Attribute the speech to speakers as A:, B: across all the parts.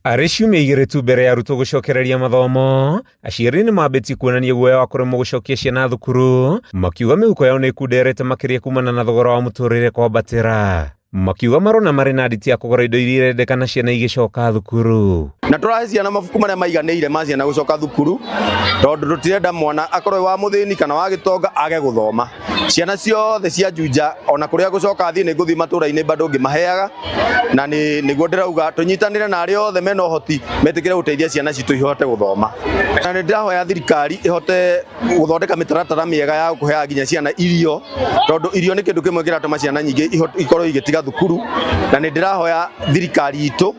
A: Arĩ ciumia igĩrĩ tu mbere ya arutwo gũcokereria mathomo, aciari nĩ mambĩtie kuonania guoya wa kũremwo gũcokia ciana thukuru, makiuga mĩhuko yao nĩ ĩkunderete makĩria kumana na thogora wa mũtũrĩre kwambatĩra. Makiuga marona marĩ na nditi ya kũgũra indo iria irendekana ciana igĩcoka thukuru.
B: Na tũrahe ciana mabuku marĩa maiganĩire ma ciana gũcoka thukuru, tondũ tũtirenda mwana akorwo wa mũthĩni kana wa gĩtonga age gũthoma. Ciana ciothe cia Juja ona kũrĩa gũcoka thiĩ nĩ ngũthiĩ matũra-inĩ bado ngĩmaheaga, na nĩguo ndĩrauga tũnyitanĩre na arĩa othe mena ũhoti metĩkĩre gũteithia ciana citũ ihote gũthoma. Na nĩ ndĩrahoya thirikari ĩhote gũthondeka mĩtaratara mĩega ya kũheaga nginya ciana irio, tondũ irio nĩ kĩndũ kĩmwe kĩratũma ciana nyingĩ ikorwo igĩtiga thukuru. Na nĩ ndĩrahoya thirikari itũ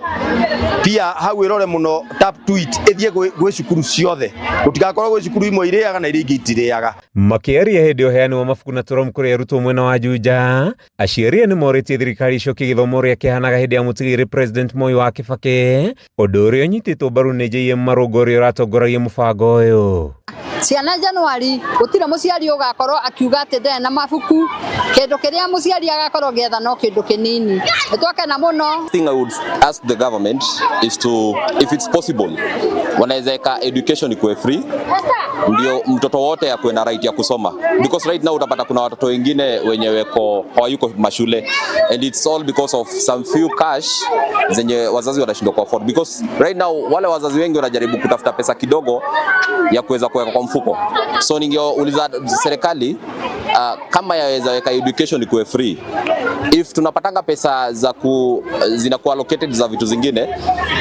B: pia hau ĩrore mũno tap to it ĩthiĩ gwĩ cukuru ciothe, gũtigakorwo gwĩ cukuru imwe irĩaga na iria ingĩ itirĩaga.
A: Makĩaria hĩndĩ ya ũheani wa mabuku na tũramu kũrĩ arutwo mwena wa Juja, aciari nĩ morĩtie thirikari icokie gĩthomo ũrĩa kĩahanaga hĩndĩ ya mũtigĩrĩ President Moi wa Kibaki, ũndũ ũrĩa ũnyitĩtwo mbaru nĩ JM Marũngo ũrĩa ũratongoragia mũbango ũyũ.
C: Ciana Januari gũtirĩ mũciari ũgakorwo akiuga atĩ ndarĩ na mabuku, kĩndũ kĩrĩa mũciari agakorwo agĩetha no kĩndũ kĩnini. Nĩ twakena mũno.
D: Thing I would ask the government is to, if it's possible, wanaweza weka education ikuwe free, ndio mtoto wote akuwe na right ya kusoma, because right now utapata kuna watoto wengine wenye weko hawayuko mashule, and it's all because of some few cash zenye wazazi wanashindwa ku afford, because right now wale wazazi wengi wanajaribu kutafuta pesa kidogo ya kuweza kuweka kwa mfuko. So ningeuliza serikali kama yaweza weka education ikuwe free, if tunapatanga pesa za ku zinakuwa allocated za vitu zingine,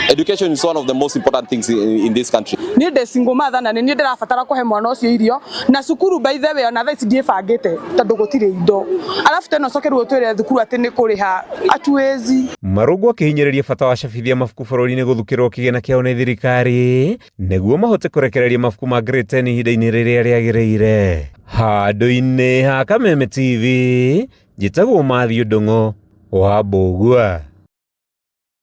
D: education is one of the most important things in this country.
E: Niĩ ndĩ single mother na nĩ niĩ ndĩrabatara kũhe mwana ũcio irio na cukuru. By the way, ona thaa ici ndiĩbangĩte tondũ gũtirĩ indo, arabu tena ũcoke rĩu ũtwĩre thukuru atĩ nĩ kũrĩha atuwezi.
A: Marũngo akĩhinyĩrĩria bata wa cabithia mabuku bũrũri-inĩ gũthukĩrwo kĩgĩna kĩao nĩ thirikari nĩguo mahote kũrekereria mabuku ma grade 10 ihinda-inĩ rĩrĩa rĩagĩrĩire. Handũ-inĩ ha Kameme TV, njĩtagwo Matthew Ndung'u wa Mbũgua.